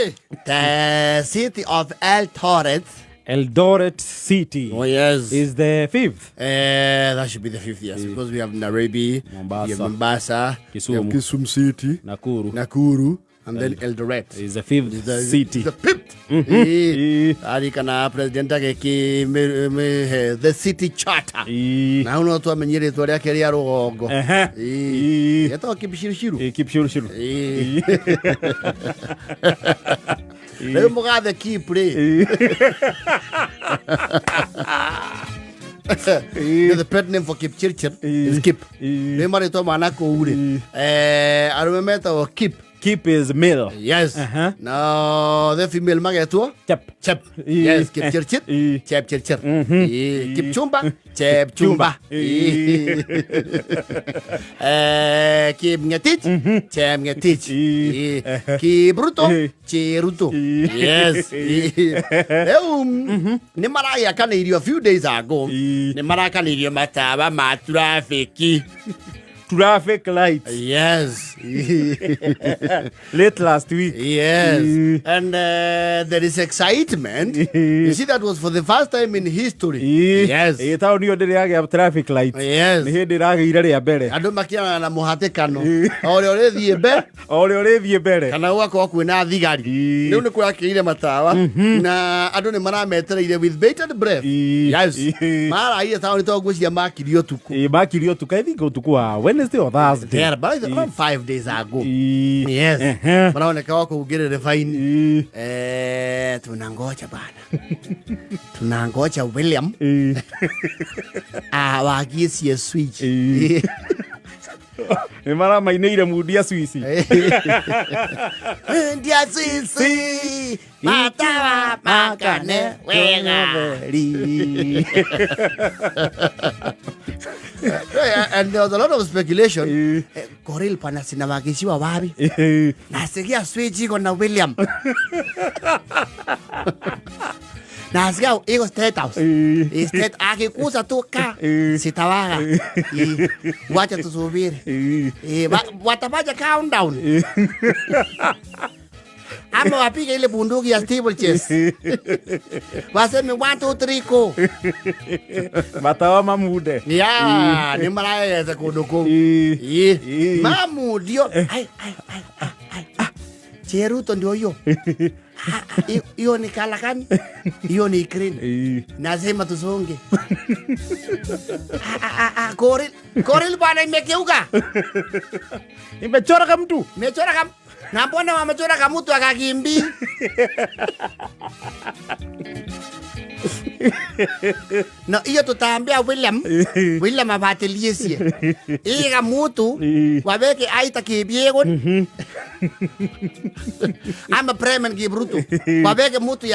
Hey, the city of Eldoret. Eldoret City. Oh yes. Is the fifth. That should be the fifth, yes, because we have Nairobi, Mombasa, we have Mombasa, Kisumu. we have Kisumu City, Nakuru. Nakuru, and then Eldoret. Is the fifth The city. The fifth. Eh, arikana president ageki the city charter. Na hau no twamenyire rĩtwa rĩake rĩa rũgongo. Ehe. Eh, etagwo Kipchirchir. Kipchirchir. Eh. Rĩu mũgathe Kip rĩ. The pet name for Kipchirchir is Kip. Rĩu marĩtwa ma nakũu rĩ. Eh, arũme metagwo Kip. Kip is male. Yes. No, the female magetwo Chep. Chep. Yes, Kipchirchir. Chepchirchir. Kipchumba, Chepchumba. Eh, Kipngetich, Chepngetich. Kipruto, Cheruto. Yes. Rĩu nĩ maragĩakanĩirio a few days ago. Nĩ marakanĩirio matawa ma traffic. Traffic lights. Yes. Late last week. Yes. And there is excitement. You see, that was for the first time in history. Yes. Ĩ taũni ĩyo ndĩrĩ yagĩa traffic light. Yes. Nĩ hĩndĩ ĩragĩire rĩa mbere. Andũ makĩonana na mũhatĩkano o ũrĩa ũrĩthiĩ mbe O ũrĩa ũrĩthiĩ mbere. Kana gũgakorwo kwĩna thigari. Rĩu nĩ kũrakĩire matawa na andũ nĩ marametereire with bated breath. Yes. Maraire taũni tondũ ngwĩciria makirie ũtukũ. Ĩ makirie ũtukũ. I think ũtukũ wa Wednesday or Thursday. There, but around 5 days ago. Yes. Maraoneka wa kũu ngĩrĩrĩbaini. Eh, tunangoja bana, tunangoja William awagie switch. Nĩ maramainĩire mundia Swiss. Ndia sisi matawa makane wega. Yeah, and there was a lot of speculation. Eh, Goril pana sinawagishiwa wapi? Nasikia switch iko na William. Nasikia iko State House. State akikuza tu ka sitawaga. Wacha tusubiri. Watafanya countdown. Ama wapige ile bunduki ya steeplechase. Waseme 1 2 3 go. Matawa mamunde. Ya, nĩ maragegete kũndũ kũu. Ĩ. Mamundio. Ai ai ai ai ai. Ah, Cheruto ndio hiyo. Ah, ah, hiyo ni kalakani? Hiyo ni green. Nasema tusonge. Ah, ah, ah, Goril, Goril bwana imegeuka. Imechora kama mtu. Imechora kama na mbona wamechora kama mtu akakimbi? Na hiyo tutaambia William, William abatilisie. Iga mutu waweke aita kibiegon. Ama Bremen kibrutu. Waweke mutu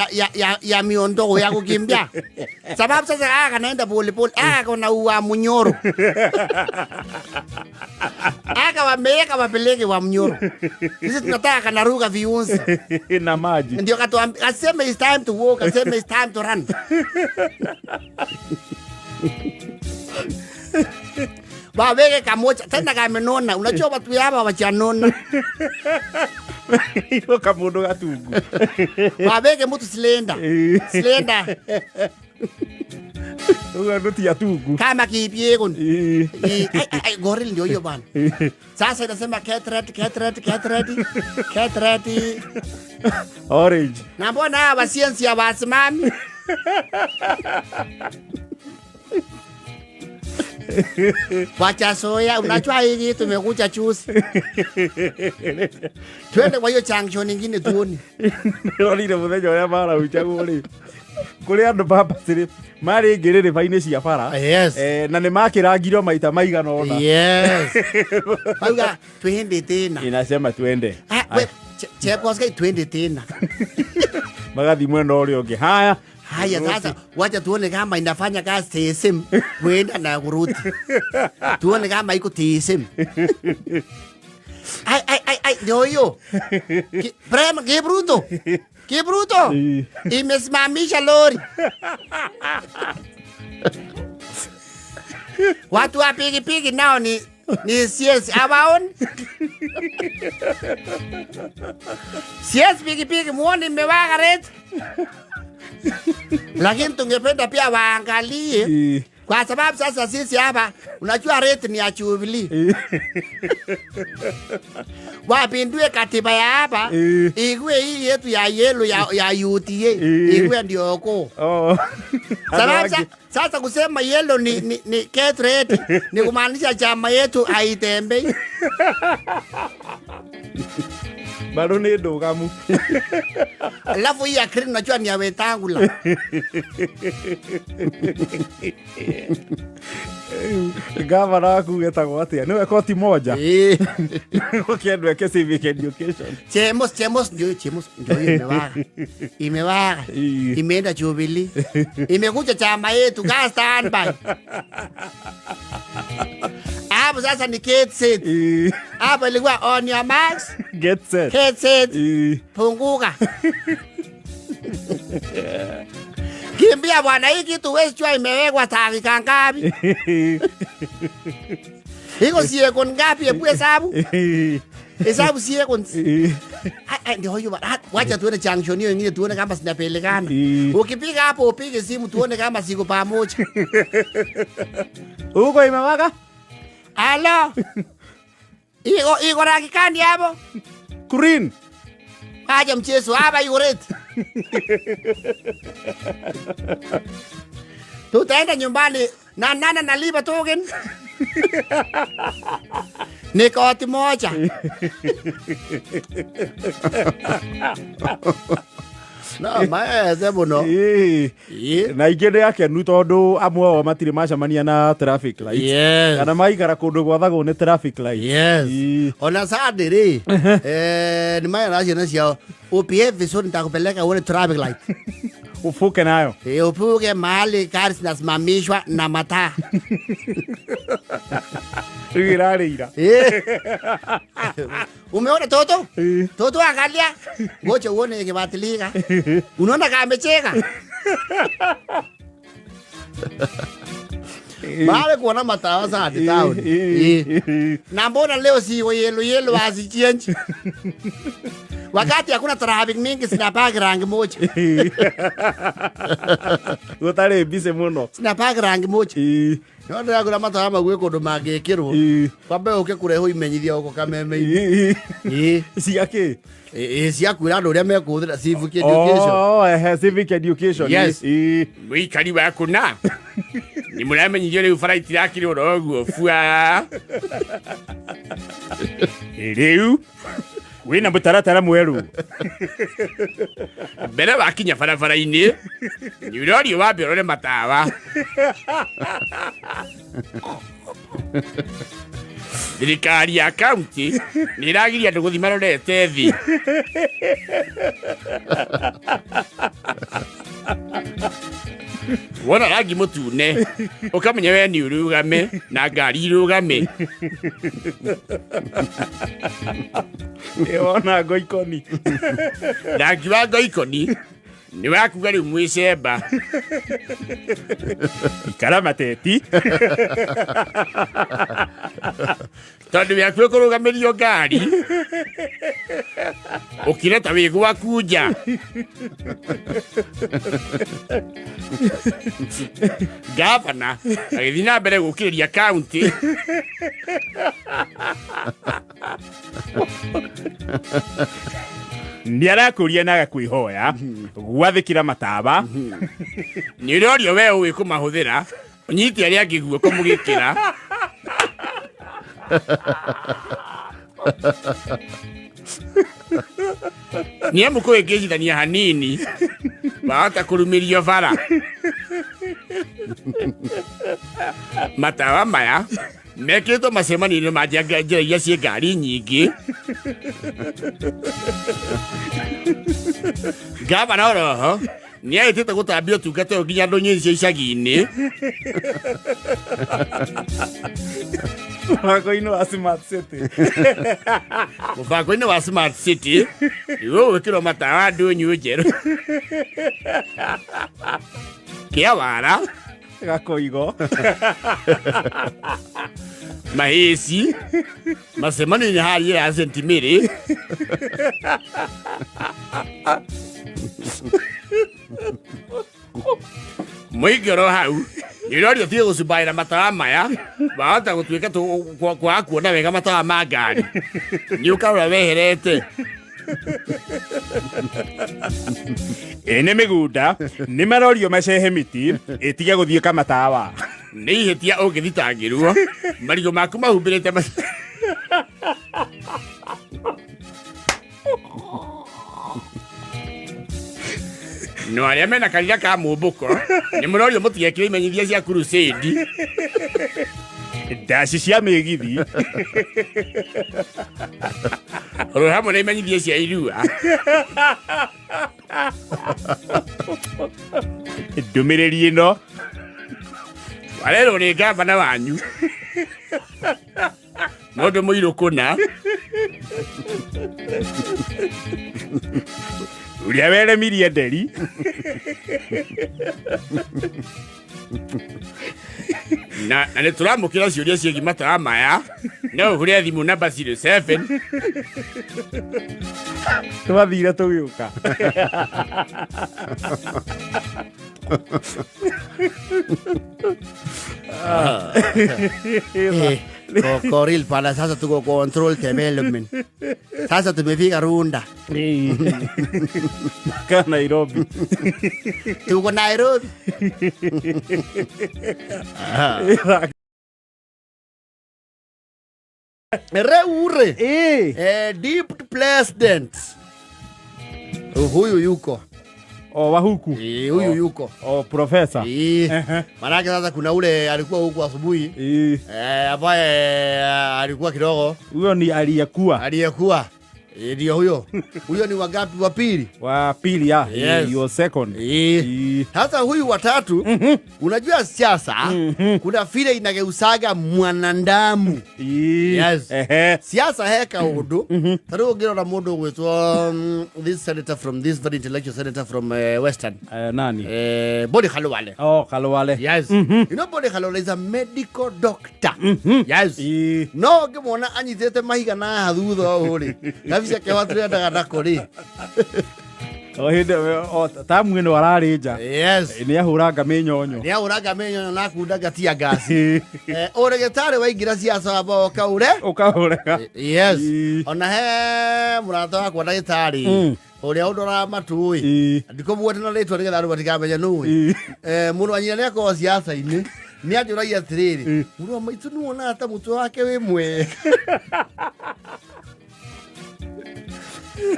ya miondoko ya kukimbia. Sababu sasa aka naenda pole pole, aka kona ua munyoro. Aka wameweka wapeleke wa mnyoro. Sisi tunataka kanaruka viunzi. Na maji. Ndio katuambia aseme it's time to walk, aseme it's time to run. Waweke kamoja tena kamenona, unajua watu hapa wachanona. Ilo kamundu gatungu. Waweke mtu slender. Slender Uguo andũ ti atungu. Kama kipyegon. Ai, ai, ai, goril ndio hiyo bana. Sasa inasema get ready, get ready, get ready. Get ready. Orange. Na mbona hawa wasiensi hawasimami? Wacha soya, unajua hii tumekuja juzi. Twende kwa hiyo junction nyingine tuone. Ndĩronire mũthenya ũrĩa marauchagwo rĩ kũrĩ andũ purposely marĩ ngĩrĩrĩba-inĩ cia bara. Eh, na nĩ makĩrangirwo maita maigana ũna. Yes. Bauga twende tena. Inasema twende. Ah, we Chepkosgei twende tena. Magathiĩ mwena ũrĩa ũngĩ haya. Haya sasa, wacha tuone kama inafanya kazi TSM kwenda na kurudi. Tuone kama iko TSM. Ai ai ai ai, ndio hiyo. Prema, qué bruto. Qué bruto. Imesimamisha lori. Watu wa pikipiki nao ni Ni CS abaon. CS pikipiki muone imewaka red. Lakini tungependa pia waangalie kwa sababu sasa sisi hapa unajua rate ni ya Jubilee. Wapindue katiba ya hapa ikuwe hii yetu ya yellow ya UDA ikuwe ndio ko. Oh. Sababu sasa kusema yellow ni get ready ni kumaanisha chama yetu haitembei. Bado nĩ ndũgamu. Alafu hii ya green unajua ni ya Wetangula. Gavana waku getagwo atĩa? Nĩwe koti moja. Gũkĩendwo eke civic education. Chemos chemos ndio chemos ndio hiyo imewaka. Imewaka. Imeenda Jubilee. Imekuja chama yetu ka standby. Hapo sasa ni get set. Hapo ilikuwa on your marks. Get set. Get set. Punguka. Kimbia bwana, hii kitu huwezi jua imewekwa dakika ngapi. Iko sekunde ngapi? Hebu hesabu. Hesabu seconds. Ai, ndio hiyo bwana. Wacha tuone junction hiyo nyingine tuone kama zinapelekana. Ukipiga hapo upige simu tuone kama ziko pamoja. Uko imewaka? Halo. Iko rangi gani hapo? Green. Acha mchezo hapa iko red. Tutaenda nyumbani na nana nalipa token. Ni koti moja. No, maeze muno. Na ingĩ nĩ akenu tondũ amwe ao matirĩ macemania na traffic lights. Yes. Kana maikara kũndũ gwathagwo nĩ traffic lights. Yes. Ona Sunday rĩ, nĩ maera ciana ciao, upie vizuri nitakupeleka uone traffic light. Ufuke nayo. Upuke mahali gari zinasimamishwa na mataa. Rĩu ĩrarĩira. Umeona toto? Toto angalia. Ngoja uone ikibatilika. Unaona kama amecheka? Mahali kuona matawa za hadi town. Na mbona leo si yellow yellow hazichange? Wakati hakuna traffic mingi zinapaki rangi moja. Gũtarĩ busy mũno. Zinapaki rangi moja. No ndĩragũra matawa mau gwĩ kũndũ mangĩkĩrwo. Kwambe ũke kũrehwo imenyithia gũkũ kameme-inĩ. Cia kĩ? Cia kwĩra andũ ũrĩa mekũhũthĩra civic education. Oh, ehe, civic education. Yes. Mũikari wa kũna. Nĩ mũramenyithio rĩu bara itirakĩrwo oro ũguo bua. Rĩu wĩna mũtaratara mwerũ. Mbere wakinya barabara-inĩ, nĩ ũrorio wambe ũrore matawa. Thirikari ya kaunti nĩ ĩragiria andũ gũthiĩ marorete thĩ. Wona rangi mũtune, ũkamenya we nĩ ũrũgame na ngari irũgame. Wona ngoikoni. Rangi wa ngoikoni nĩ wakuga rĩu mwĩcemba. Ikara mateti. Tondũ wĩ hakuhĩ kũrũgamĩrio ngari, ũkire ta wĩ gwaku nja. Gavana agĩthiĩ na mbere gũkĩrĩria kaunti. Nĩ arakũria na agakwĩhoya gwathĩkĩra matawa. Nĩ ũrorio we ũĩ kũmahũthĩra, ũnyite arĩa angĩ guoko mũgĩkĩra. Nĩ amu kũhĩngĩcithania hanini wahota kũrumĩrio bara. Matawa maya mekĩrĩtwo macemanio-inĩ ma njĩra iria ciĩ ngari nyingĩ. Gavana oroho nĩ ahĩtĩte gũtambia ũtungata ũyũ nginya ndũnyũ cia icagi-inĩ. Mũbango-inĩ wa Smart City. Mũbango-inĩ wa Smart City nĩguo gwĩkĩrwo matawa ndũnyũ njerũ. Kĩa wara Gakoigo. Mahĩci macemanio-inĩ harĩa ya St. Mary. Mũingĩ oro hau nĩũrorio ũtige gũcumbaĩra matawa maya, wahota gũtuĩka kwaga kuona wega matawa ma ngari, nĩ ũkarora weherete. Ene mĩgũnda nĩ marorio macehe mĩtĩ ĩtige gũthiĩka matawa. Nĩ ihĩtia ũngĩthitangĩrwo marigũ maku mahumbĩrĩte no arĩa mena karira ka mũmbũko nĩ mũrorio mũtigekĩre imenyithia cia crusade. Ndaci cia mĩgithi. Oro hamwe na imenyithia cia irua. Ndũmĩrĩri ĩno warerwo nĩ ngavana wanyu mũndũ mũirũ kũna ũrĩa weremirie nderi. Na nĩ tũramũkĩra ciũria ciĩgiĩ matawa maya, no ũhũre thimũ namba 07. Twathire tũgĩũka. Koril pala sasa tuko control development. Sasa tumefika Runda. Ka Nairobi. Tuko Nairobi. Reure. Deputy President. Huyu yuko. O wa huku. Huyu yuko. O professor. Manake sasa kuna ule alikuwa huku asubuhi. Ambaye alikuwa kidogo. Huyo ni aliyekuwa. Aliyekuwa. Ndio huyo. Huyo ni wangapi? Wa pili? Wa pili, ya. Yes. Your second. Sasa huyu wa tatu, unajua siasa, kuna vile inageusaga mwanadamu. Yes. Siasa heka undu. Ta riu ũngĩrora mũndũ ũgwĩtwo, this senator from this very intellectual senator from Western. Nani? Boni Khalwale. Oh, Khalwale. Yes. You know Boni Khalwale is a medical doctor. Yes. No ngĩmuona anyitĩte mahiga na haha thutha ũũ rĩ. Gabica ke watu endaga nako rĩ. O hĩndĩ, o tamu ĩno ararĩ nja. Yes. Nĩ ahũranga mĩnyonyo. Nĩ ahũranga mĩnyonyo na akunda ngatia ngasi. Ũrĩgĩtarĩ waingĩra siasa wamba ũkaure. Ũkaũrega. Yes. Ona he mũrata wakwa ndagĩtarĩ. Ũrĩa ũndoraga matũ ĩ. Ndikũmũgweta na rĩtwa nĩgetha andũ matikamenye nũ ĩ. Mũrũ wa nyina nĩakorwo siasa-inĩ. Nĩ anjũragia atĩrĩrĩ, mũrũ wa maitũ nĩ wonaga ta mũtwe wake wĩ mwega.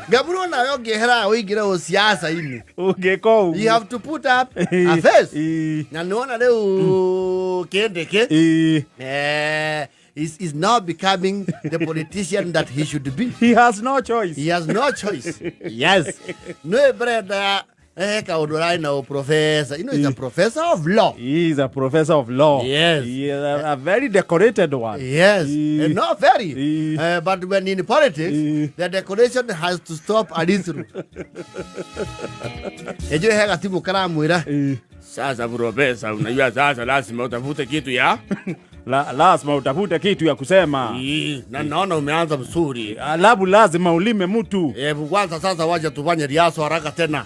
Ngamũrwo nawe ũngĩehera ũingĩre ũsiasa-inĩ. Ũngĩka ũguo. You have to put up a face. Na nĩwona rĩu Kindiki, is now becoming the politician that he should be. He has no choice. He has no choice. Yes. No Brenda, kaũndũ ararĩ na professor. You know, he's a professor of law. He is a professor of law. Yes. He is a very decorated one. Yes. Not very. But when in politics, the decoration has to stop a little. Ejwe hega timu karamwira. Sasa profesa, unajua sasa lazima utafute kitu ya Lazima utafute kitu ya kusema. Na naona umeanza mzuri. Alafu lazima ulime mtu. Kwanza sasa waje tufanye riaso haraka tena.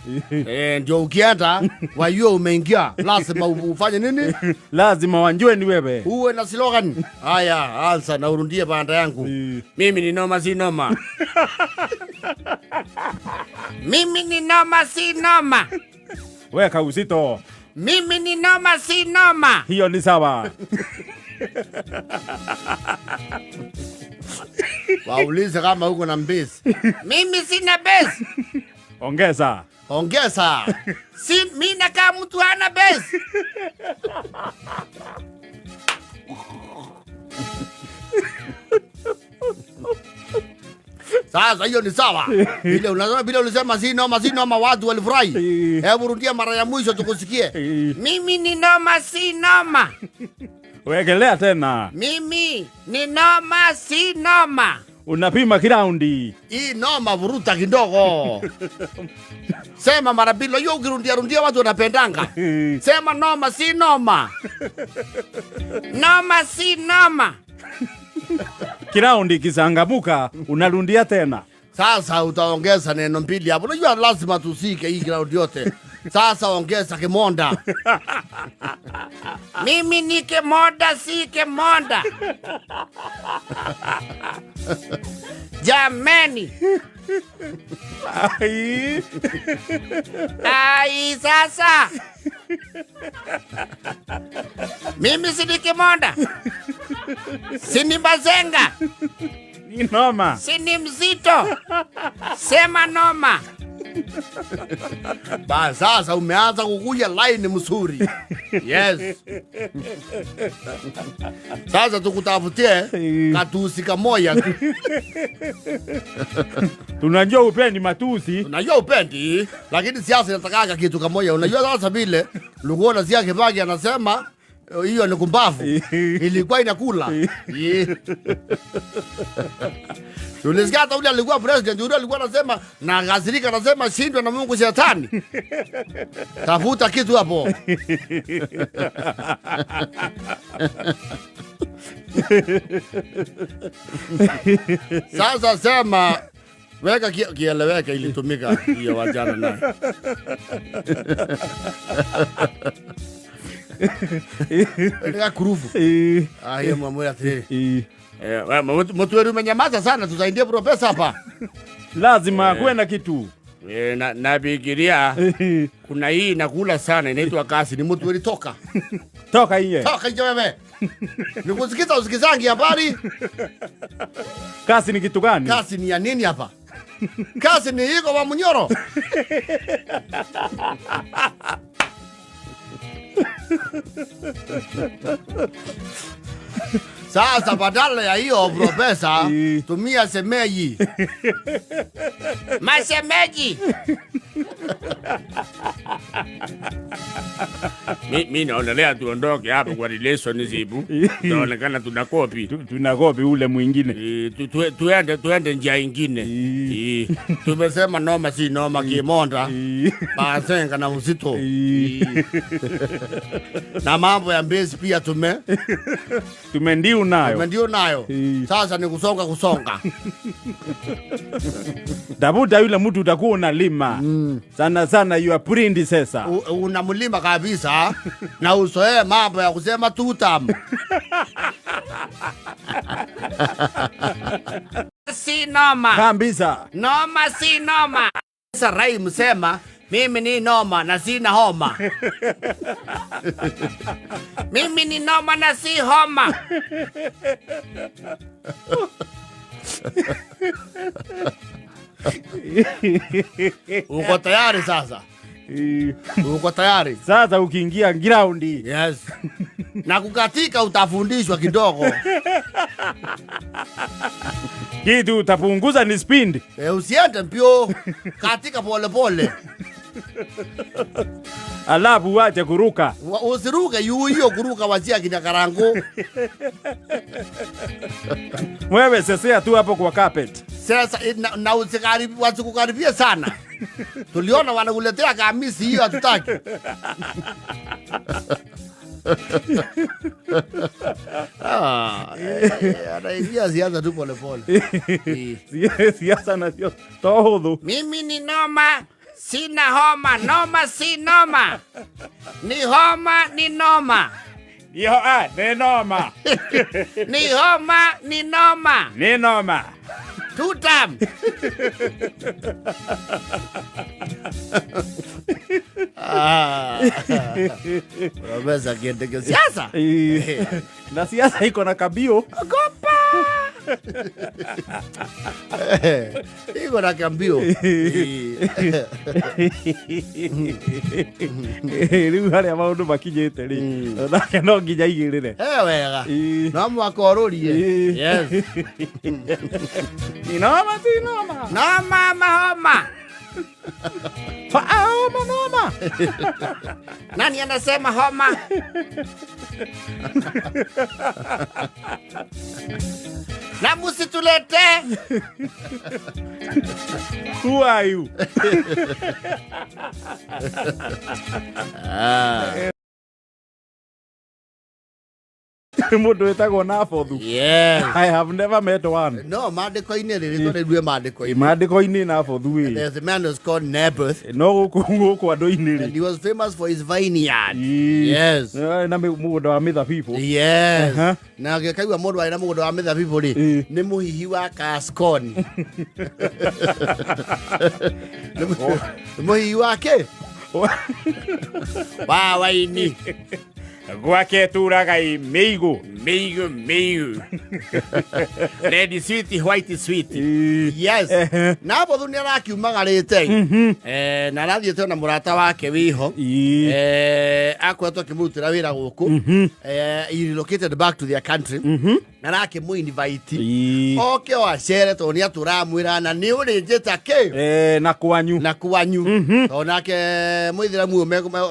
Ndio ukienda wajue umeingia. Lazima ufanye nini? Lazima wanjue ni wewe. Uwe na slogan. Haya, anza na urundie banda yangu. Mimi ni noma si noma. Mimi ni noma si noma. Weka uzito. Mimi ni noma si noma. Hiyo ni sawa. Waulize kama uko na mbezi. Mimi sina base. Ongeza. Ongeza. Si mimi nakaa mtu hana base. Sasa hiyo ni sawa. Ile unasema bila ulisema si noma, si noma, watu walifurahi. Hebu rudia mara ya mwisho tukusikie. Mimi ni noma si noma. Wekelea tena. Mimi ni noma si noma. Unapima kiraundi. Hii noma vuruta kidogo. Sema mara mbili, hiyo ukirundia rundia watu wanapendanga. Sema noma si noma. Noma si noma. Kiraundi kisangamuka unarundia tena. Sasa utaongeza neno mbili hapo. Unajua lazima tusike hii ground yote. Sasa ongeza kimonda. Mimi ni kimonda, si kimonda. Jameni. Ai. Ai, sasa. Mimi si ni kimonda. Si ni bazenga. Ni noma. Si ni mzito. Sema noma. Ba sasa umeanza kukuja line mzuri. Yes. Sasa tukutafutie katusi kamoya tu. Tunajua upendi matusi. Unajua upendi, lakini siasa inatakaga kitu kamoja. Unajua sasa vile Lugona sia Kibaki anasema hiyo ni kumbavu. Ilikuwa inakula. Tulisikia hata ule alikuwa president, yule alikuwa anasema na gazirika anasema shindwa na Mungu shetani. Tafuta kitu hapo. Sasa sema weka kieleweke ilitumika hiyo wajana naye. Weka kurufu. Hiyo mambo ya tiri. Mtu umenyamaza sana, tusaidie profesa hapa. Lazima kuwe na kitu. Nafikiria kuna hii nakula sana inaitwa kasi, ni mtu alitoka. Toka nje. Toka nje wewe. Nikusikiza usikizangi habari. Kasi ni kitu gani? Kasi ni ya nini hapa? Kasi ni iko wa Munyoro. Sasa badala ya hiyo profesa tumia semeji. Masemeji. Mi naonelea tuondoke hapo kwa relationship. Tunaonekana tunakopi. Tunakopi ule mwingine. Tuende njia ingine. Tumesema noma si noma kimonda. Basenga na uzito. Na mambo ya mbezi pia tumendiu nayo. Tumendiu nayo. Sasa ni kusonga kusonga. Dabuda yule mtu utakuwa unalima. Sana sana you are predecessor. Unamlima kabisa na usoe mambo ya kusema tutam. Si noma. Kabisa. Noma si noma. Sasa rai msema mimi ni noma na sina homa. Mimi ni noma na si homa. Uko tayari sasa? Uko tayari? Sasa ukiingia ground. Yes. Na kukatika utafundishwa kidogo. Kitu utapunguza ni speed. Usiende mbio. Katika pole pole. Alafu wache kuruka. Usiruke hiyo kuruka wazia kina karango. Wewe sesea tu hapo kwa carpet. Sasa na wasikukaribia sana. Tuliona wanakuletea kamisi hiyo hatutaki. Anaingia siasa tu pole pole. Siasa na sio todo. Mimi ni noma, sina homa, noma si noma. Ni homa ni noma. Yo, ni noma. Ni homa ni noma. Ni noma. Tutam. Profesa kiendeke siasa. Na siasa iko na kabio. Ogopa. Iko na kambio. Riu haria maundu makinyite ri. Nake no nginya igirire. Wega. No mwaka ururie. Yes. Ni noma si noma. Noma mahoma. Homa noma. Nani anasema homa? Na musitulete. Who are you? Kũrĩ mũndũ wĩtagwo Nabothu? Yes. I have never met one. No, maandĩko-inĩ rĩ, rĩtwa rĩrue maandĩko-inĩ. Maandĩko-inĩ Nabothu ĩ. There's a man who's called Naboth. No gũkũ andũ-inĩ rĩ. And he was famous for his vineyard. Ĩ. Yes. Arĩ na mũgũnda wa mĩthabibũ. Yes. Aha. Na ngĩkaigua mũndũ warĩ na mũgũnda wa mĩthabibũ rĩ, Ĩ. nĩ mũhihi wa Kaskoni. Nĩ mũhihi wa kĩ? Wa waini. Gwake turaga mĩigũ. Mĩigũ, mĩigũ. Red sweet, white sweet. Ĩ. Yes. Ehe. Nabothu nĩ arakiumagarĩte. Na arathiĩte ona mũrata wake wĩho. Ĩ. Akoretwo akĩmũrutĩra wĩra gũkũ. He relocated back to their country. Na arakĩmũ invite. Ĩ. Oke o acere tondũ nĩ atũramwĩra na nĩ ũrĩnjĩta kĩ Na kwanyu. Na kwanyu, tondũ nake mũithĩramu ũyũ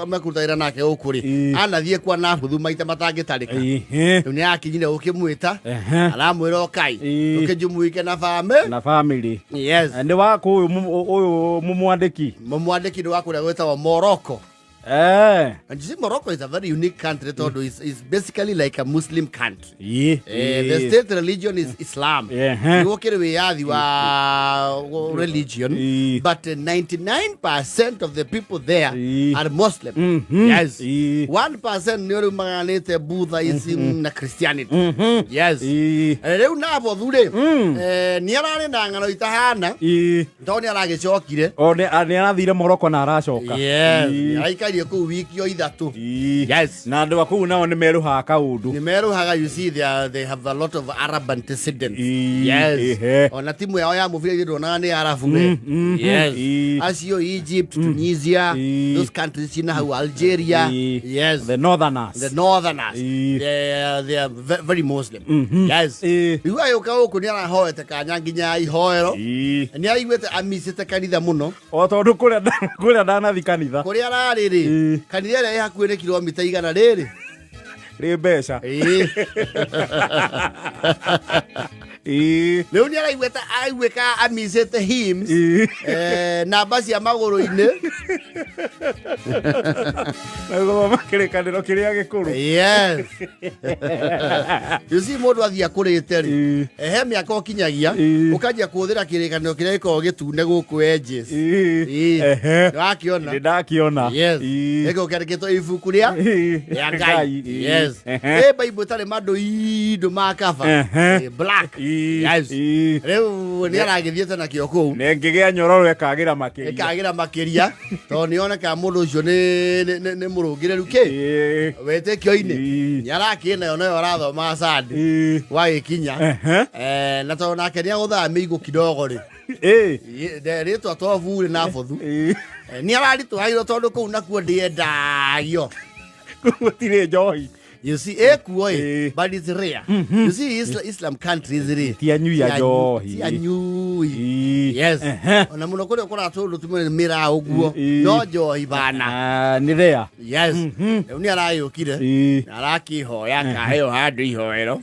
mekũruta wĩra nake gũkũ rĩ, anathiĩ kwa Nabuthu maita matangĩtarĩka. Rĩu nĩ akinyire gũkĩmwĩta, aramwĩra ũkai tũkĩjumuike na bamĩ Na family. Yes. Nĩ waku ũyũ ũyũ mũmwandĩki? Mũmwandĩki nĩ wa kũrĩa gwĩtagwo Morocco. And you see, Morocco is a very unique country tondũ is basically like a Muslim country. The state religion is Islam. Nĩguo kĩrĩ wĩyathi wa religion, but 99% of the people there are Muslim. Yes. 1% nĩ rĩu maganĩte Buddhism na Christianity. Yes. Rĩu Nabothu rĩ, nĩ ararĩ na ng'ano itahana tondũ nĩ aragĩcokire. O nĩ arathire Morocco na aracoka. Yes. Nĩ araikarie kũu wiki o 3. Yes. Na andũ a kũu nao nĩ merũhaga kaũndũ. Nĩ merũhaga, you see, they have a lot of Arab antecedents. Yes. Ona timu yao ya mũbira ithuĩ nduonaga nĩ Arabu we. Yes. Acio Egypt, Tunisia, those countries cina hau Algeria. Yes. The northerners. The northerners. They are very Muslim. Yes. Rĩu agĩũka gũkũ nĩ arahoete kanya nginya ihoero. Nĩ araiguĩte amicĩte kanitha mũno. O tondũ kũrĩa ndanathi kanitha. Kũrĩa ararĩ rĩ, kanitha ĩrĩa ĩ hakuhĩ nĩ kilomita 100 rĩrĩ. Rĩ mbeca. Rĩu nĩ araiguĩte araiguĩka amicĩte hymns, namba cia magũrũ-inĩ. Na gũthoma kĩrĩkanĩro kĩrĩa gĩkũrũ. Yes. You see, mũndũ athiĩ akũrĩte rĩ, he mĩaka ũkinyagia, ũkanjia kũhũthĩra kĩrĩkanĩro kĩrĩa gĩkoragwo gĩtune gũkũ edges. Nĩ wakĩona? Nĩ ndakĩona. Yes. Gĩkoragwo kĩandĩkĩtwo ibuku rĩa rĩa Ngai. Yes. Ĩ Bible ĩtarĩ mandũ indo ma cover. Black. Yes. Rĩu nĩ aragĩthiĩte nakĩo kũu. Na ĩngĩgĩa nyororo ĩkagĩra makĩria. Ĩkagĩra makĩria tondũ nĩ onekaga mũndũ ũcio nĩ mũrũngĩrĩru kĩ wĩtĩkio-inĩ. Nĩ arakĩ nayo nayo arathoma Sunday gwagĩkinya. Na tondũ nake nĩ agũthaga mĩigũ kidogo rĩ, rĩtwa to burĩ na bothu. Nĩ araritũhagĩrwo tondũ kũu nakuo ndĩendagio. Gũtirĩ njohi. You see, ĩkuo ĩ, but it's rare. You see, Islam countries rĩ, Ti anyui a njohi. Ti anyui. Yes. Ona mũno kũrĩa kũratũrwo tumwe mĩraa ũguo. No njohi bana. Ah, nĩ there. Yes. Rĩu nĩ aragĩũkire. Na arakĩhoya akaheo handũ ihoero.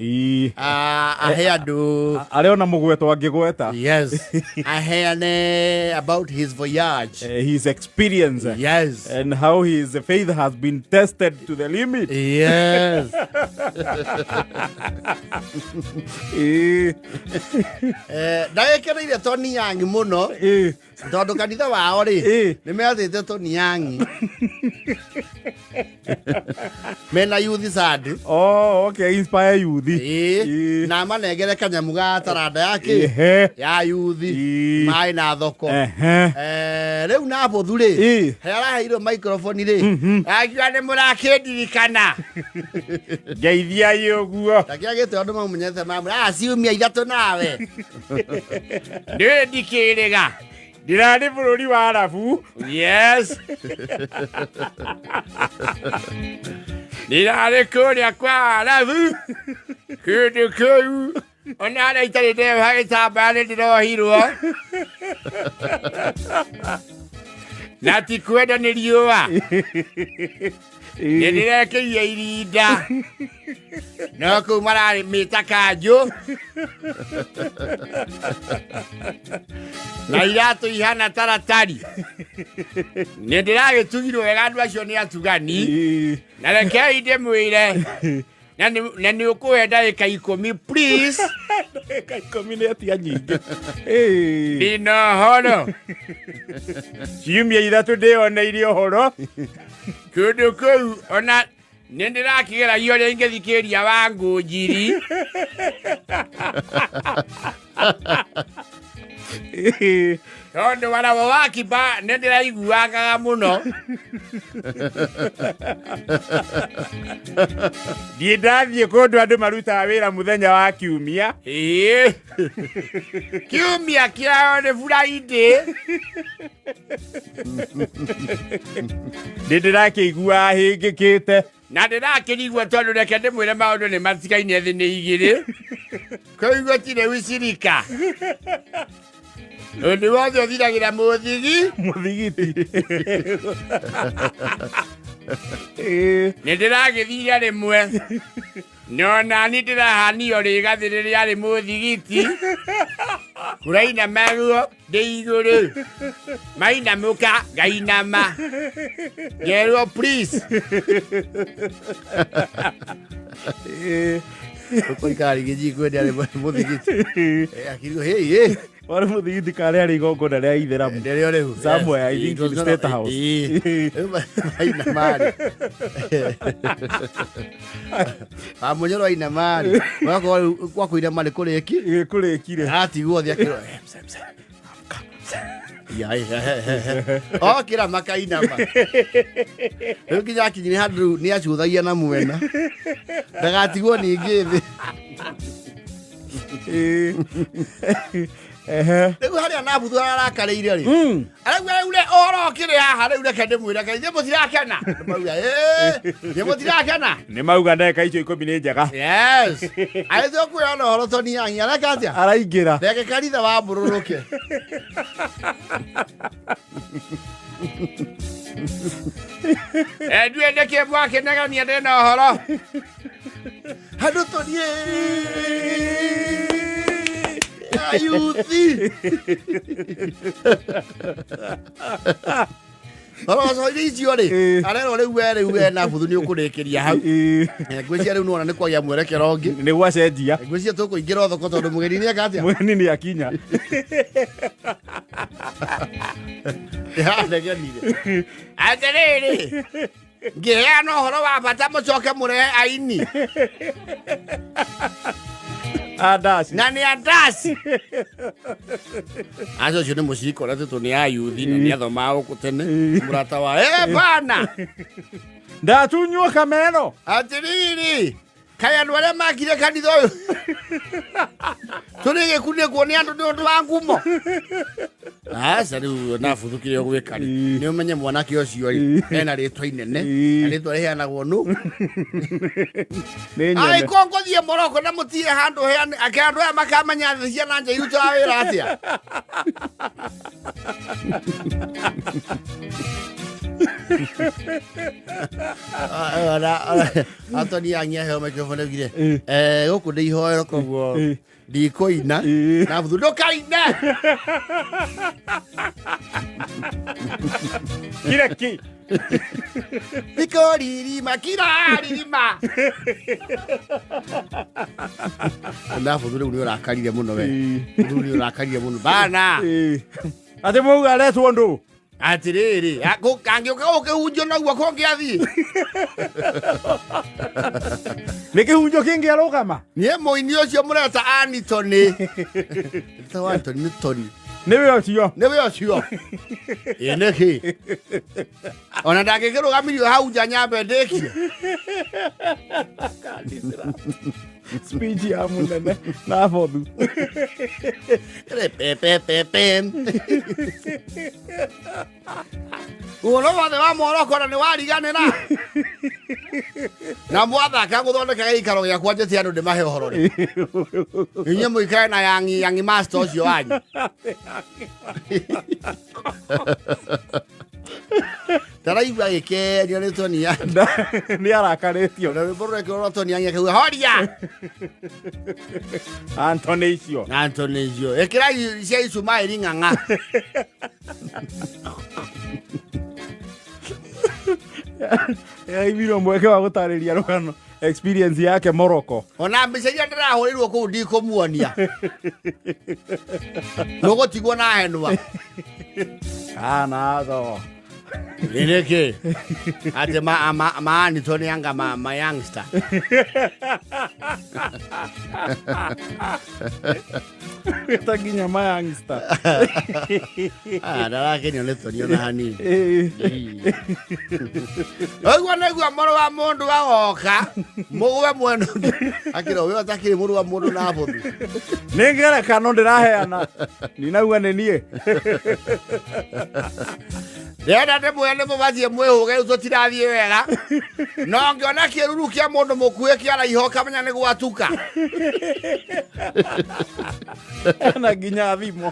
Ah, ahe andũ. Arĩ ona mũgweto angĩgweta. Yes. Aheane about his voyage. His experience. Yes. And how his faith has been tested to the limit. Yes. Ndagĩkeneire Tony Young mũno. Tondũ kanitha wao rĩ, nĩ methĩte Tony Young. Mena youth Sunday. Oh, okay, inspire youth. Na manengere kanyamu ga taranda ya kĩ? Ya youth. Maĩ na thoko. Rĩu na bũthu rĩ, he araheirwo microphone rĩ, akiuga nĩ mũrakĩndirikana. Ngeithiai ũguo. Ndakĩagĩte andũ mamunyete mamwĩra, ciumia 3 nawe. Ndĩ ndikĩrĩga. Ndĩrarĩ bũrũri wa Arabu. Yes. Ndĩrarĩ kũrĩa kwa Arabu. Kĩndũ kĩu. Ona harĩa itarĩ ndeoha gĩtambaya nĩ ndĩrohirwo. Na ti kwenda nĩ riũa. Nĩ ndĩrekĩire irinda. No kũu mararĩmĩta kanjũ. Na iratũ ihana taratari. Nĩ ndĩragĩtugirwo wega andũ acio nĩ atugani. Na rekei ndĩmwĩre. Na nĩ ũkũhe ndagĩka 10 please. Ndagĩka 10 nĩ atia nyingĩ. Ĩĩ. Ndĩna ũhoro. Ciumia 3 ndĩoneire ũhoro. Kũndũ kũu ona nĩ ndĩrakĩgeragia ũrĩa ingĩthikĩrĩria wa ngũnjiri. Ĩĩ. Tondũ warawo wa kiba nĩ ndĩraiguangaga mũno. Ndiĩ ndathiĩ kũndũ andũ marutaga wĩra mũthenya wa kiumia. Ĩĩ. Kiumia kĩao nĩ Friday. Ndĩ ndĩrakĩigua hĩngĩkĩte. Na ndĩrakĩrigwo tondũ reke ndĩmwĩre maũndũ nĩ matigaine thĩ nĩ igĩrĩ. Kũu gũtirĩ ucirika. Ũndũ wothe ũthiragĩra mũthigi. Mũthigiti. Ĩĩ. Nĩ ndĩragĩthire rĩmwe. No nani ndĩrahanio rĩgathĩ rĩrĩa rĩ mũthigiti. Kũraina maruo ndĩ igũrũ. Mainamũka ngainama. Ngerwo please. Ĩĩ. Ũkũikara rĩngĩ njikũ ĩndĩ arĩ mũthigiti. Akirigo hey hey. Warĩ mũthigiti karĩa arĩ igongona rĩa Ithĩramu. Nderio rĩu. Somewhere, I think in State House. Aina mari. Amũnyoro aina mari. Wakorwo rĩu kwa kũina mari kũrĩki. Ĩĩ, kũrĩkire. Atigwo thĩ akĩrwo. Ya, okĩra makainama. Rĩu nginya akinyire handũ rĩu nĩ acũthagia na mwena. Ndagatigwo ningĩ thĩ. Ĩĩ. Ehe. Rĩu harĩa nabuthu arakarĩire rĩ. Arauga rĩu rĩ ũhoro ũkĩrĩ haha rĩu reke ndĩmwĩre kaĩ ithuĩ mũtirakena. Mauga ĩĩ ithuĩ mũtirakena. Nĩ mauga ndagĩka icio 10 nĩ njega. Yes. Agĩthiĩ kwĩona ũhoro Tony Young areka atĩa? Araingĩra. Reke kanitha wa mbũrũrũke. Ndiũĩ nĩkĩ mwakĩnegenia ndĩna ũhoro. Handũ tũthiĩ ayuthi. Oroco-inĩ icio rĩ, arerwo rĩu we rĩu we na buthu nĩ ũkũrĩkĩria hau. Ĩĩ. Ngwĩciria rĩu nĩwona nĩ kwagĩa mwerekero ũngĩ. Nĩ gwacenjia. Ngwĩciria tũkũingĩra thoko tondũ mũgeni nĩ eka atĩa? Mũgeni nĩ akinya. Ndĩranegenire. Atĩrĩrĩ, ngĩheana ũhoro wa bata mũcoke mũrehe aini. Andasi. Na nĩ andasi. Acio ũcio nĩ mũcirika ũrĩa tũtũ nĩ ayuthi na nĩ athomaga gũkũ tene. Mũrata wa bana. Ndatunywo kamero. Atĩrĩrĩ, kaĩ andũ arĩa makire kanitha ũyũ tũrĩ gĩkunĩkwo nĩ andũ nĩ ũndũ wa ngumo. Aca rĩu nabuthũkire ũgwĩka rĩ, nĩ ũmenye mwanake ũcio rĩ, ena rĩtwa inene, na rĩtwa rĩheanagwo nũ. Nĩ nyene. Angĩkorwo ngũthiĩ Morocco na mũtige handũ heane, ake andũ aya makamenya thĩ ciana nja irutaga wĩra atĩa. Anthony Young aheo microphone augire, gũkũ ndĩ ihoero koguo ndikũina. Na buthu ndũkaine. Kira ki. Nĩkũririma kiraririma. Na buthu rĩu nĩ ũrakarire mũno we. Buthu nĩ ũrakarire mũno. Bana. Atĩ mwauga aretwo ndũ. Atĩrĩrĩ, angĩũka gũkĩhunjio noguo kũngĩathiĩ. Nĩ kĩhunjio kĩngĩ arũgama. Niĩ mũini ũcio mũreta Anthony. Etagwo Anthony nĩ Tony. Nĩwe ũcio. Nĩwe ũcio. Ĩ nĩkĩ? Ona ndangĩkĩrũgamirio hau nja nyambe ndĩkie. Speech ya mũnene na bothu. Pe pe pe pe. Ũhoro wothe wa Morocco na nĩ wariganĩra. Na mwathaka gũthondeka gĩikaro gĩakwa njĩte andũ ndĩmahe ũhoro rĩ. Inyuĩ mũikare na yangi yangi master ũcio wanyu. Taraigua gĩkenio nĩ Tony Young. Nĩ arakarĩtio. Na rwĩmbo rũrekĩrwo rwa Tony Young akauga horia. Anthony icio. Anthony icio. Ĩkĩra cia Ishumaeli ng'ang'a. Yaiguirwo mweke wa gũtarĩria rũgano experience yake Morocco. Ona mbica iria ndĩrahũrĩirwo kũu ndikũmuonia. Mũgũtigwo na henwa. Kana tho. Nĩ nĩkĩ? Atĩ maanitwo nĩ anga ma youngster. Ta nginya ma youngster. Ah, ndarakenio nĩ tũrio na hanini. Ũguo nĩguo mũrũ wa mũndũ agoka mũgwe mwena ũngĩ. Akĩra ũyũ atakĩrĩ mũrũ wa mũndũ na bũthi. Nĩ ngerekano ndĩraheana. Ninauga nĩ niĩ. Ndĩrenda ndĩmwĩre nĩ mũbatiĩ mwĩhũge rĩu tũtirathiĩ wega. No ngĩona kĩruru kĩa mũndũ mũkuhĩ kĩaraiha ũkamenya nĩ gwatuka. Na nginya thimũ.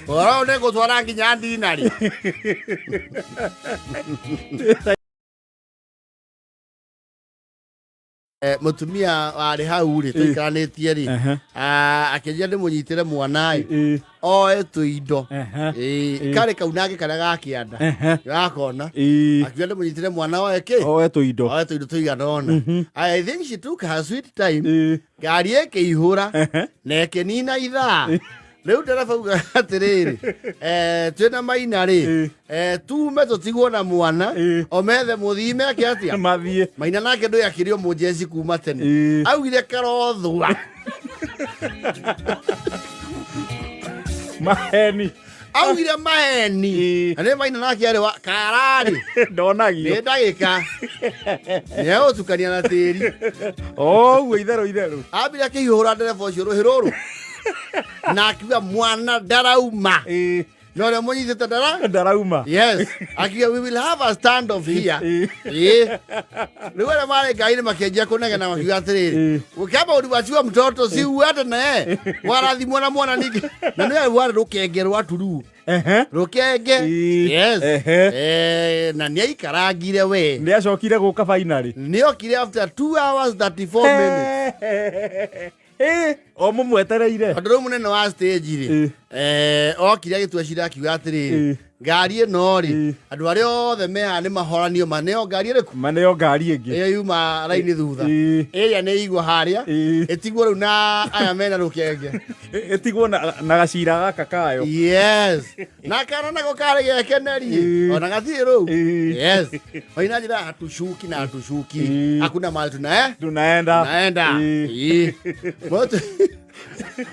Ũhoro ũyũ nĩ ngũtwara nginya ndinarĩ. Mũtumia warĩ hau rĩ tũikaranĩtie rĩ akĩnjĩra ndĩmũnyitĩre mwana ĩ oe tũindo. Karĩ kaunange karĩa ga kĩanda gakona akiuga ndĩmũnyitĩre mwana oe kĩ oe tũindo. Oe tũindo tũigana ũna. I think she took her sweet time. Ngari ĩkĩihũra na ĩkĩnina ithaa. Rĩu ndereba auga atĩrĩrĩ, twĩna Maina rĩ, tume tũtigwo na mwana. O methe mũthii meke atĩa? Mathiĩ. Maina nake ndũĩ akĩrĩ o mũnjeci kuma tene. Augire karothua. Maheni. Augire maheni. Na nĩ Maina nake arĩ wa kararĩ. Ndonagio. Nĩ ndagĩka nĩegũtukania na tĩri. Oguo itherũ itherũ. Ambire akĩhiũhũra ndereba ũcio rũhĩ rũrũ na akiuga mwana ndarauma. Na ũrĩa mũnyitĩte ndara ndarauma. Yes, akiuga we will have a stand off here. Rĩu arĩa marĩ ngari-inĩ makĩanjia kũnegena makiuga atĩrĩrĩ, ũkĩamba uliwachiwa mtoto si uende naye warathimwo na mwana ningĩ na nĩwe warĩ rũkenge rwa turu. Rũkenge. Yes. Na nĩaikarangire we. Nĩ acokire gũka finally. Nĩokire after 2 hours 34 minutes. O mũmwetereire. Tondũ rĩu mũnene wa stage rĩ, okire agĩtua cira akiuga atĩrĩrĩ, ngari ĩno rĩ, andũ arĩa othe me haha nĩ mahoranio maneo ngari ĩrĩkũ? Maneo ngari ĩngĩ. Ĩyo yuma raini thutha. Ĩrĩa nĩ igwo harĩa. Ĩtigwo rĩu na aya mena rũkenge. Ĩtigwo na gacira gaka kayo. Yes. Na kana nako karĩ gekenerie. Ona gatirĩ rũu. Yes. Waina njĩra hatushuki na hatushuki. Hakuna mahali tuna Tunaenda. Tunaenda.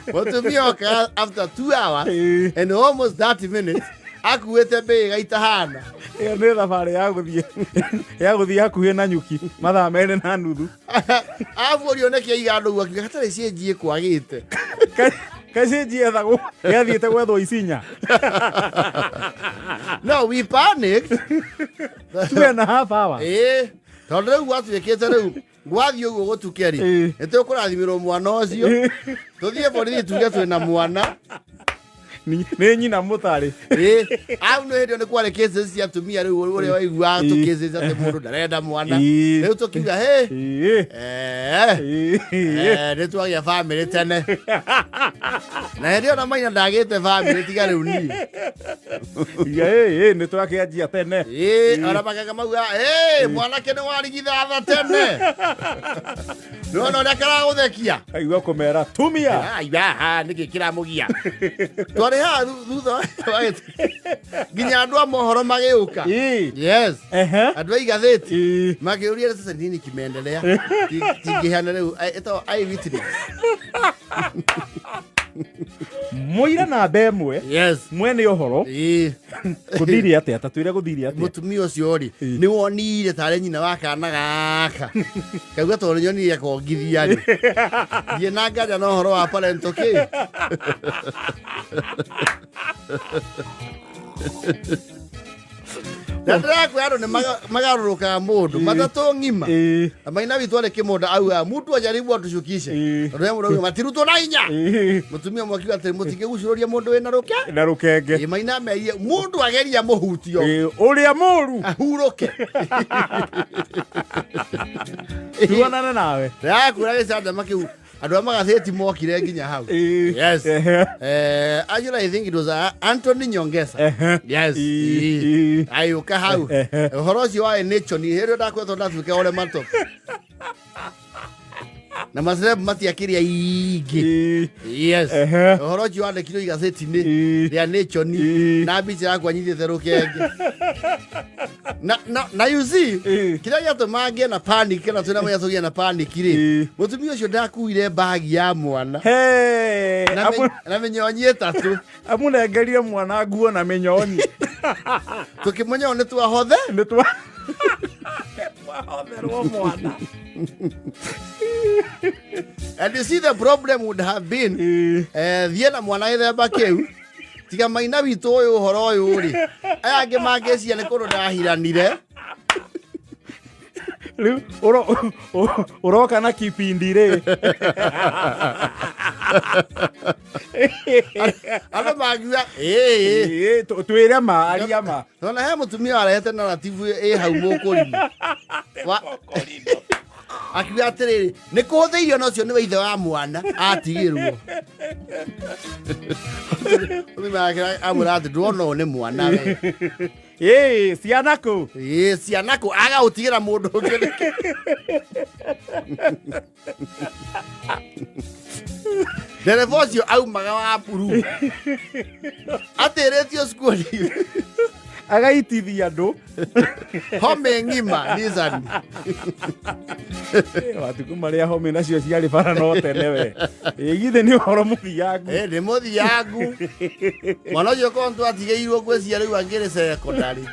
Mũtumia oka after 2 hours and almost 30 minutes akuĩte mbĩga itahana. Ĩyo nĩ thabarĩ ya gũthiĩ ya gũthiĩ hakuhĩ na nyuki mathaa merĩ na nuthu. Aburio nĩkĩ aiga andũ ũguo akiuga hatarĩ ciĩnji ĩkwagĩte. Kaĩ ciĩnji yethagwo yathiĩte gwethwo isinya. No, we panicked. 2.5 hours. Tondũ rĩu gwatuĩkĩte rĩu gwathiĩ ũguo gũtuke rĩ, nĩ tũkũrathimĩrwo mwana ũcio tũthiĩ borithi tuge twĩna mwana. Nĩ nyina mũtarĩ. Au nĩ hĩndĩ ĩyo nĩ kwarĩ cases cia atumia rĩu ũrĩa waiguaga tũ cases atĩ mũndũ ndarenda mwana. Rĩu tũkiuga hĩ, nĩ twagĩa family tene. Na hĩndĩ ĩyo na Maina ndagĩte family tiga rĩu niĩ. Nĩ twakĩanjia tene. Ona magega mauga, mwanake nĩ warigithatha tene. Nĩwona ũrĩa karagũthekia? Aigua kũmera tumia. Aiga, nĩkĩ kĩramũgia? Twarĩ haha thutha wa nginya andũ a mohoro magĩũka. Yes. Andũ a igathĩti makĩũria sasa nini kimeendelea. Tingĩheana rĩu ĩtagwo eyewitness. Mũira namba ĩmwe. Yes. Mwene ũhoro. Gũthire atĩa? Ta twĩre gũthire atĩa? Mũtumia ũcio rĩ, nĩ wonire tarĩ nyina wa kana gaka. Kauga tondũ nyonire kongithia rĩ. Thiĩ na nganja na ũhoro wa parental kĩ. Na ndĩrakwĩra andũ nĩ magarũrũkaga mũndũ matatũ ng'ima. Na Maina witũ arĩ kĩmũnda augaga mũndũ ajaribu atucukishe. Tondũ he mũndũ auga matirutwo na hinya. Mũtumia ũmwe akiuga atĩrĩ mũtingĩgucũrũria mũndũ wĩna rũke. Na rũkenge. Maina amerie mũndũ ageria mũhutio. Ũrĩa mũru. Ahurũke. Tuonane nawe. Ndĩrakwĩra gĩcanjama kĩu. Andũ a magathĩti mokire nginya hau. Yes. Actually, I think it was Anthony Nyongesa. Yes. Agĩũka hau. Ũhoro ũcio wa Nation hĩndĩ ĩyo ndakwetwo ndatuĩka ũrĩa matop. Na maceleb matiakĩrĩ aingĩ. Yes. Ũhoro ũcio wandĩkirwo igathĩti-inĩ rĩa Nation na mbica yakwa nyitĩte rũkenge. Na you see, kĩrĩa gĩatũma ngĩe na panic kana twĩna mũnya tũgĩe na panic rĩ, mũtumia ũcio ndakuire mbagi ya mwana na mĩnyonyi 3. Amũnengerire mwana nguo na mĩnyonyi. Tũkĩmenya ũũ nĩ twahothe. Nĩ twahotherwo mwana. And you see, the problem would have been thiĩ na mwana gĩthemba kĩu, tiga maina witũ ũyũ ũhoro ũyũ rĩ, aya angĩ mangĩcia nĩ kũndũ ndahiranire. Rĩu ũroka na kipindi rĩ. Andũ mangiuga ĩĩ. Twĩre ma, aria ma. Tondũ he mũtumia warehete narrative ĩ hau mũkũrimũ. Akiuga atĩrĩrĩ, nĩ kũhũthĩirio na ũcio nĩwe ithe wa mwana atigĩrwo. Mũtumia wake amwĩra atĩ ndwona ũyũ nĩ mwana we. Ĩĩ, ciana kũ? Ĩĩ, ciana kũ? Agagũtigĩra mũndũ ũngĩ nĩkĩ? Ndereba ũcio aumaga wa mburu. Atĩrĩtio skuoni. Agaitithia andũ. Home ng'ima, Nissan. Matukũ marĩa home nacio ciarĩ bara no tene we. Ĩ, githĩ nĩ ũhoro mũthiangu? Ĩ, nĩ mũthiangu. Mwana ũcio korwo nĩtwatigĩirwo ngwĩciria rĩu angĩrĩ secondary.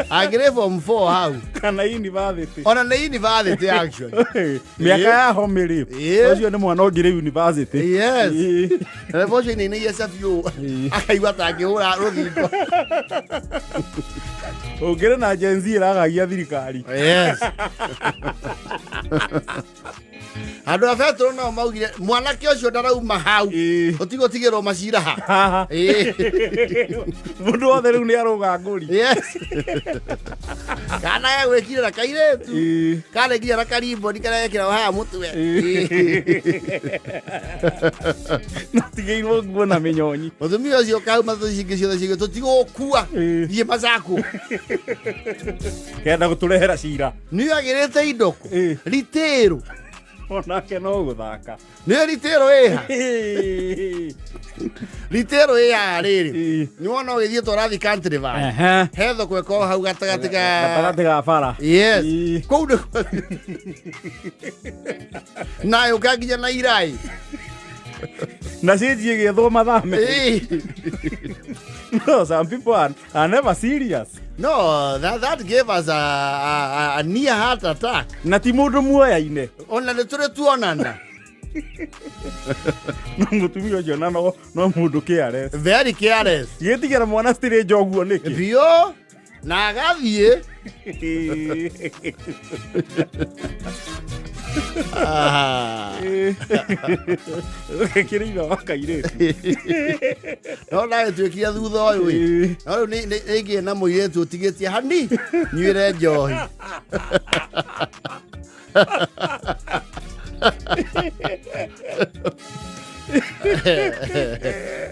Angĩrĩ form 4 hau. Kana university. Ona nĩ university actually. Mĩaka ya home rĩ. Ũcio nĩ mwana ũngĩrĩ university. Yes. Ndereba ũcio ainainagia cabi ũũ. Akaigua ta angĩhũra rũthingo. Ũngĩrĩ na Gen Z ĩragagia thirikari. Yes. Andũ a Petero nao maugire mwanake ũcio ndarauma hau. Ũtigũtigĩrwo macira ha. Haha. Mũndũ wothe rĩu nĩ arũga ngũri. Yes. Kana gegwĩkire na kairĩtu. Karĩ nginya na karimboni karĩa gekĩragwo haha mũtwe. Natigĩirwo nguo na mĩnyonyi. Mũtumia ũcio kauma tũ cingĩ ciothe cigĩ tũtigũkua. Thiĩ Masaku. Kenda gũtũrehera cira. Nĩ agĩrĩte indo kũ? Ritĩrũ. Onake no gũthaka. Nĩ ritĩrũ ĩha. Ritĩrũ ĩha rĩrĩ. Nĩ wona ũgĩthiĩ tũrathiĩ country van. He thoko ĩkoragwo hau gatagatĩ ga gatagatĩ ga bara. Yes. Kũu nĩ na yũka nginya na irai. Na cenji ĩgĩethwo mathame. No, some people are never serious. No, that gave us a near heart attack. Na ti mũndũ muoyaine. Ona nĩ tũrĩ tuonana. No mũtumia ũcio na no mũndũ careless. Very careless. Gĩtigĩra mwana citirĩ njoguo nĩkĩ? Biũ. Na agathiĩ. Ũgekĩra ithe wa kairĩtu. No ndagĩtuĩkire thutha ũyũ ĩ. No rĩu nĩ na mũirĩtu ũtigĩtie hani nyuĩre njohi.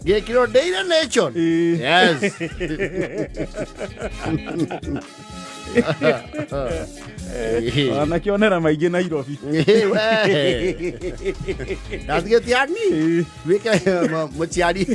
Gĩkĩrwo Daily Nation. Yes. Wanakĩonera maingĩ Nairobi. Ndatigĩtie hani wĩke mũciari.